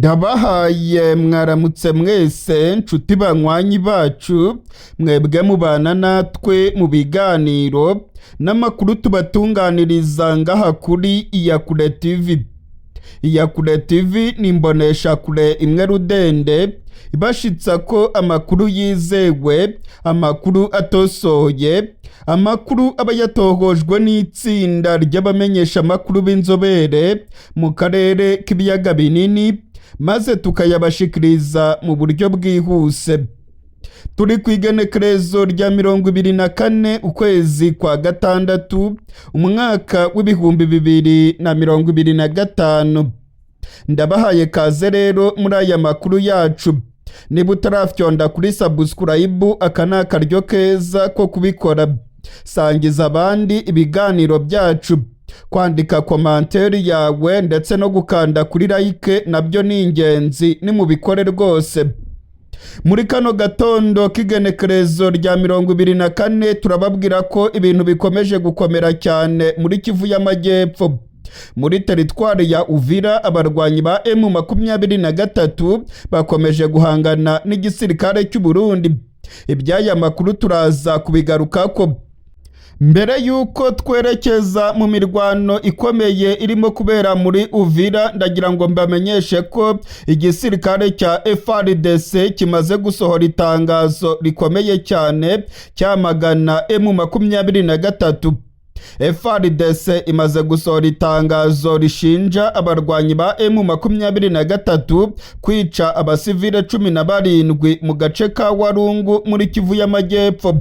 Ndabahaye mwaramutse mwese nshuti banywanyi bacu, mwebwe mubana natwe mu biganiro n'amakuru tubatunganiriza ngaha kuri Iyakure TV. Iyakure TV ni imboneshakure imwe rudende ibashitsa ko amakuru yizewe, amakuru atosoye, amakuru aba yatohojwe n'itsinda ry'abamenyeshamakuru b'inzobere mu karere k'ibiyaga binini, maze tukayabashikiriza mu buryo bwihuse. Turi ku igenekerezo rya 24 ukwezi kwa gatandatu, umwaka w'2025. Ndabahaye kaze rero muri aya makuru yacu. Niba utarafyonda kuri subscribe, aka ni akaryo keza ko kubikora. Sangiza abandi ibiganiro byacu, kwandika commentaire yawe ndetse no gukanda kuri like nabyo ni ingenzi, nimubikore rwose. Muri kano gatondo k'igenekerezo rya 24 turababwira ko ibintu bikomeje gukomera cyane muri Kivu y'Amajyepfo. Muri teritwari ya Uvira, abarwanyi ba M23 bakomeje guhangana n'igisirikare cy'u Burundi. Iby'aya makuru turaza kubigarukako. Mbere y'uko twerekeza mu mirwano ikomeye irimo kubera muri Uvira, ndagira ngo mbamenyeshe ko igisirikare cya FARDC kimaze gusohora itangazo rikomeye cyane cyamagana M23. FARDC imaze gusohora itangazo rishinja abarwanyi ba M23 kwica abasivile 17 mu gace ka Warungu muri Kivu y'Amajyepfo.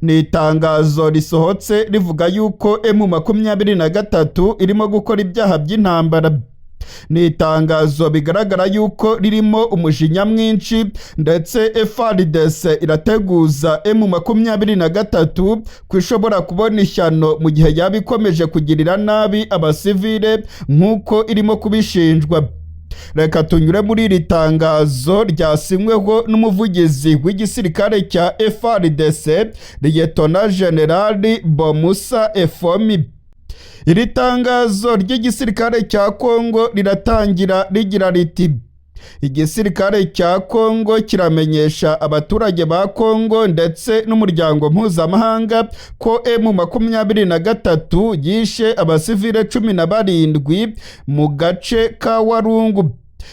Ni itangazo risohotse rivuga yuko M23 irimo gukora ibyaha by'intambara. Ni itangazo bigaragara yuko ririmo umujinya mwinshi, ndetse FARDC irateguza M23 ko ishobora kubona ishyano mu gihe yaba ikomeje kugirira nabi abasivile nk'uko irimo kubishinjwa. Reka tunyure muri iri tangazo ryasinyweho n'umuvugizi w'igisirikare cya FARDC, Liyetona Generali Bomusa Efomi. Iri tangazo ry'igisirikare cya Kongo riratangira rigira riti: "Igisirikare cya Kongo kiramenyesha abaturage ba Kongo ndetse n'umuryango mpuzamahanga ko M23 yishe abasivile 17 mu gace ka Warungu.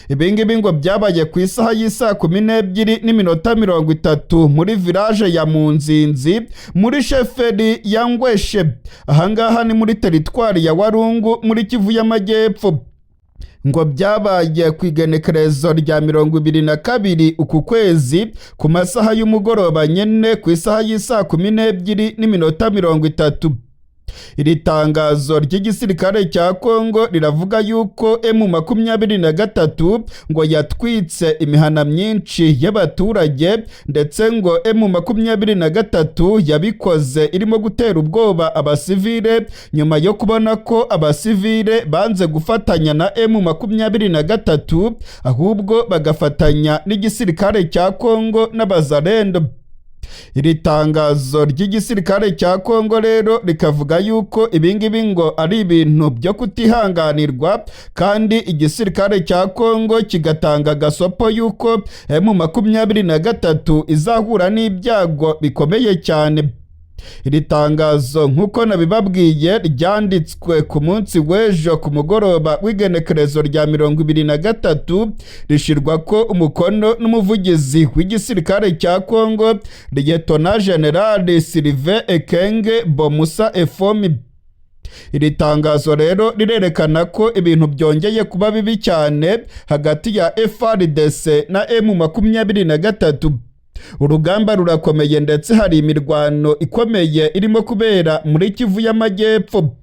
Ibi ngibi ngo byabaye ku isaha y'isaa 12 n'iminota 30 muri village ya Munzinzi muri chefferie ya Ngweshe. Ahangaha ni muri teritwari ya Warungu muri Kivu y'Amajyepfo. Ngo byabaye ku igenekerezo rya 22 uku kwezi ku masaha y'umugoroba nyene, ku isaha y'isaa 12 n'iminota 30." Iri tangazo ry'igisirikare cya Kongo riravuga yuko M23 ngo yatwitse imihana myinshi y'abaturage, ndetse ngo M23 yabikoze irimo gutera ubwoba abasivile nyuma yo kubona ko abasivile banze gufatanya na M23, ahubwo bagafatanya n'igisirikare cya Kongo n'abazalendo. Iri tangazo ry'igisirikare cya Kongo rero rikavuga yuko ibingibi ngo ari ibintu byo kutihanganirwa, kandi igisirikare cya Kongo kigatanga gasopo yuko M23 izahura n'ibyago bikomeye cyane. Iri tangazo, nk'uko nabibabwiye, ryanditswe ku munsi w'ejo ku mugoroba w'igenekerezo rya 23, rishirwa ko umukono n'umuvugizi w'igisirikare cya Kongo, Liyetona Generali Sylvain Ekenge Bomusa Efomi. Iri tangazo rero rirerekana ko ibintu byongeye kuba bibi cyane hagati ya FARDC na M23. Urugamba rurakomeye, ndetse hari imirwano ikomeye irimo kubera muri Kivu y'Amajyepfo.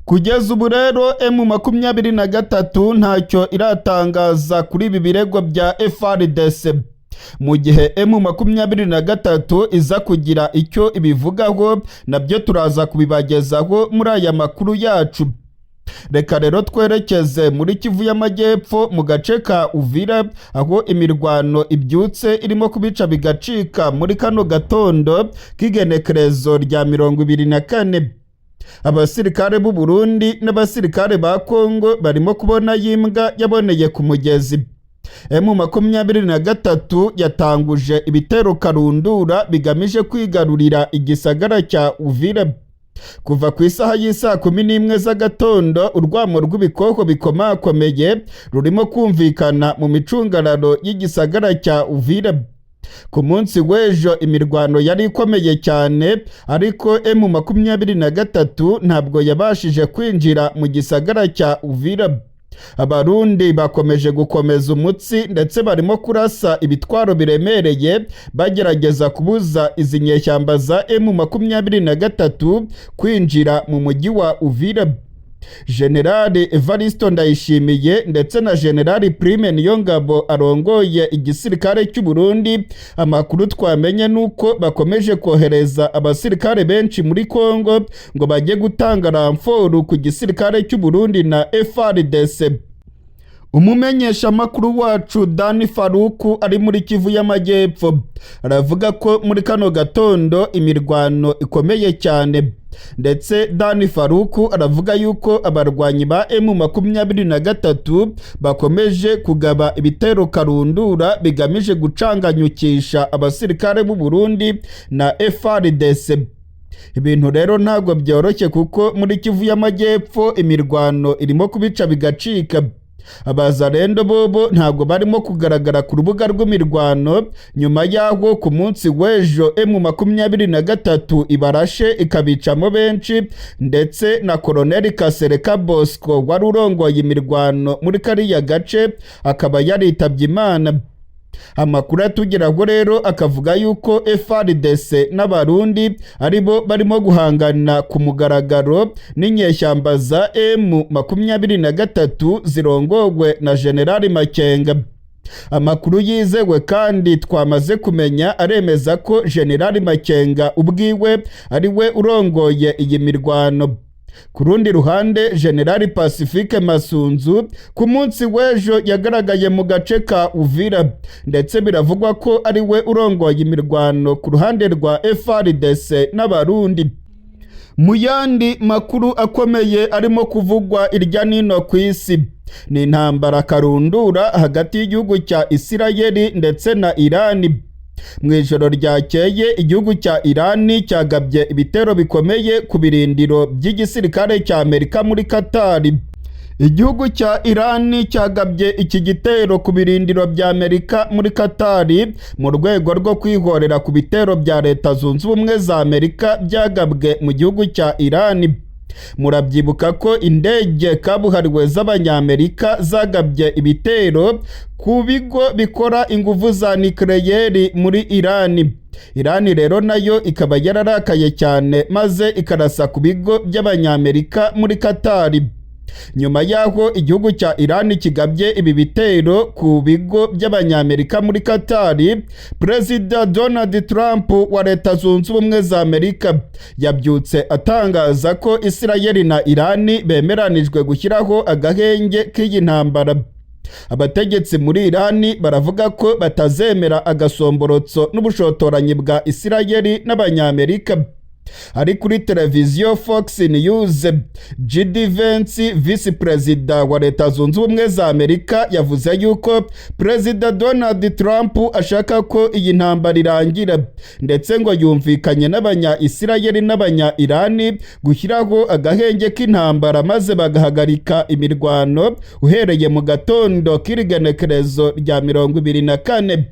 Kugeza ubu rero M23 ntacyo iratangaza kuri ibi birego bya FARDC. Mu gihe M23 iza kugira icyo ibivugaho, nabyo turaza kubibagezaho muri aya makuru yacu. Reka rero twerekeze muri Kivu y'Amajyepfo mu gace ka Uvira, aho imirwano ibyutse irimo kubica bigacika muri kano gatondo k'igenekerezo rya 24. Abasirikare b'u Burundi n'abasirikare ba Kongo barimo kubona yimbwa yaboneye ku mugezi. M23 yatanguje ibitero karundura bigamije kwigarurira igisagara cya Uvira. Kuva ku isaha y'isaa 11 z'agatondo, urwamo rw'ibikoko bikomakomeye rurimo kumvikana mu micungararo y'igisagara cya Uvira. Ku munsi w'ejo imirwano yari ikomeye cyane, ariko M23 ntabwo yabashije kwinjira mu gisagara cya Uvira. Abarundi bakomeje gukomeza umutsi ndetse barimo kurasa ibitwaro biremereye bagerageza kubuza izi nyeshyamba za M23 kwinjira mu mujyi wa Uvira. Generali Evaristo Ndayishimiye ndetse na Generali Prime Niyongabo arongoye igisirikare cy'u Burundi, amakuru twamenye nuko bakomeje kohereza abasirikare benshi muri Kongo ngo bajye gutanga ramforu ku gisirikare cy'u Burundi na FARDC. Umumenyeshamakuru wacu Dani Faruku ari muri Kivu y'Amajyepfo aravuga ko muri kano gatondo imirwano ikomeye cyane, ndetse Dani Faruku aravuga yuko abarwanyi ba M23 bakomeje kugaba ibitero karundura bigamije gucanganyukisha abasirikare b'u Burundi na FARDC. Ibintu rero ntabwo byoroshye kuko muri Kivu y'Amajyepfo imirwano irimo kubica bigacika. Abazarendo bobo ntabwo barimo kugaragara ku rubuga rw'imirwano nyuma y'aho ku munsi w'ejo M23 ibarashe ikabicamo benshi, ndetse na Koloneli Kasereka Bosco wari urongoye imirwano muri kariya gace akaba yaritabye Imana. Amakuru atugeraho rero akavuga yuko FARDC n'Abarundi aribo barimo guhangana ku mugaragaro n'inyeshyamba za M23 zirongogwe na Generali Makenga. Amakuru yizewe kandi twamaze kumenya aremeza ko Generali Makenga ubwiwe ari we urongoye iyi mirwano. Ku rundi ruhande, Generali Pacifique Masunzu ku munsi w'ejo yagaragaye mu gace ka Uvira, ndetse biravugwa ko ari we urongoye imirwano ku ruhande rwa FARDC n'Abarundi. Mu yandi makuru akomeye arimo kuvugwa irya nino ku isi ni intambara karundura hagati y'igihugu cya Isirayeli ndetse na Irani. Mu ijoro ryakeye igihugu cya Irani cyagabye ibitero bikomeye ku birindiro by'igisirikare cya Amerika muri Katari. Igihugu cya Irani cyagabye iki gitero ku birindiro bya Amerika muri Katari mu rwego rwo kwihorera ku bitero bya Leta Zunze Ubumwe za Amerika byagabwe mu gihugu cya Irani. Murabyibuka ko indege kabuhariwe z'Abanyamerika zagabye ibitero ku bigo bikora ingufu za nikeleyeri muri Irani. Irani rero nayo ikaba yararakaye cyane maze ikarasa ku bigo by'Abanyamerika muri Katari. Nyuma y'aho igihugu cya Irani kigabye ibi bitero ku bigo by'Abanyamerika muri Katari, Perezida Donald Trump wa Leta Zunze Ubumwe za Amerika yabyutse atangaza ko Isirayeli na Irani bemeranijwe gushyiraho agahenge k'iyi ntambara. Abategetsi muri Irani baravuga ko batazemera agasomborotso n'ubushotoranyi bwa Isirayeli n'Abanyamerika. Ari kuri televiziyo Fox News, JD Vance, visi perezida wa Leta Zunze Ubumwe za Amerika, yavuze yuko Perezida Donald Trump ashaka ko iyi ntambara irangira, ndetse ngo yumvikanye n'abanya Isirayeli n'abanya Irani gushyiraho agahenge k'intambara maze bagahagarika imirwano uhereye mu gatondo k'irigenekerezo rya 24.